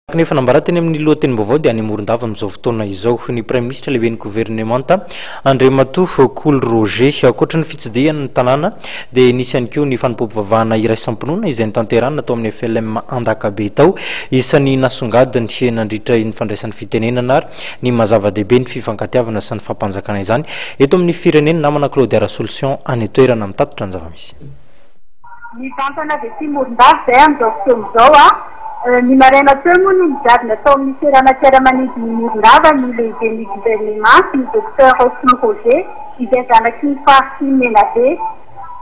Araka ny efa nambara teny amin'ny lohatenim-baovao dia any Morondava amin'izao fotoana izao ny Praiminisitra lehiben'ny governemanta Andriamatoa Kolo Roger. Ankoatra ny fitsidihany ny tanàna dia nisy ihany koa ny fanompoam-pivavahana iraisam-pinoana izay notanterahina tao amin'ny FLM Andakabe tao. Isan'ny nasongadiny nandritra ny fandraisany fitenenana ary ny maha zava-dehibe ny fifankatiavana sy ny fampanjakana izany eto amin'ny firenena. Namana Claudia Rasoloson any an-toerana mitatitra ny zava-misy. Mivantana avy aty Morondava izay amin'izao fotoana izao. Ny maraina teo moa no nigadona tao amin'ny seranam-piaramanidin'i Morondava ny lehiben'ny governemanta, ny Docteur Kolo Roger, izay zanaky ny faritr'i Menabe.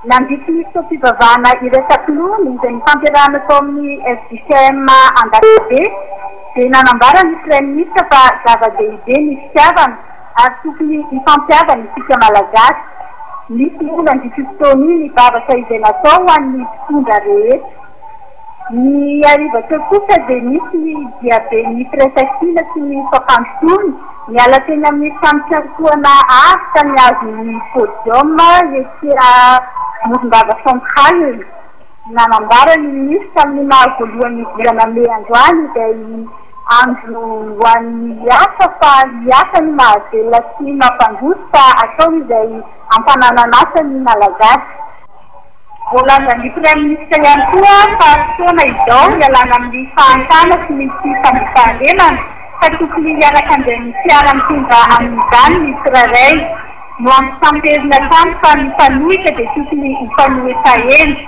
Nandritry ny fotoam-pivavahana iraisam-pinoana izay nitanterahana tao amin'ny fjkm Andakabe dia nanambara ny Praiminisitra fa zava-dehibe ny fitiavana ary tokony hifampihavana isika Malagasy. Nisy moa nandritra io fotoana io ny vavaka izay natao ho an'ny mpitondra rehetra. Ny hariva teo kosa dia nisy ny diaben'ny firaisankina sy ny fampandrosoana niala teny amin'ny trano fiantohana avotra nihazo ny podium etsy Morondava Central. Nanambara ny minisitra amin'ny maha voalohan'ny volana mey androany izay andro ho an'ny asa fa ny asa no mahavelona sy mampandroso fa atao izay hampananan'asa ny Malagasy. Voalazan'ny Praiminisitra ihany koa fa fotoana izao hialana amin'ny fahantrana sy ny tsy fandriampahalemana ka tokony hiaraka handray ny mpiara-mitondra amin'izany ny tsirairay. Noantitranterin'ny hatrany fa ny mpanohitra dia tokony ho mpanohitra hendry.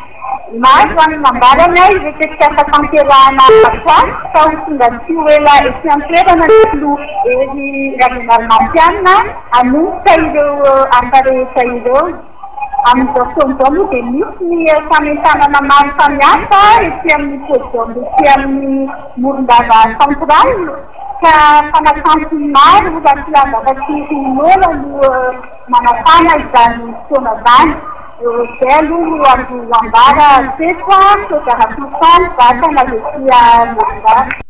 Maro no nambarany ireo tetikasa tanterahana ato fa ho tonga tsy ho ela ety an-toerana ny filoha Hery Rajaonarimampianina hanomboka ireo asa rehetra ireo. Amin'izao fotoana izao moa dia misy ny fanentanana maro samihafa ety amin'ny podium ety amin'ny Morondava Central ka mpanakanto maro raha tsy hilaza afa-tsy i Lola no manafana izany fotoana izany. Izay aloha no azo ambara hatreto, Soja Rakotofaly, vatana avy ety Morondava.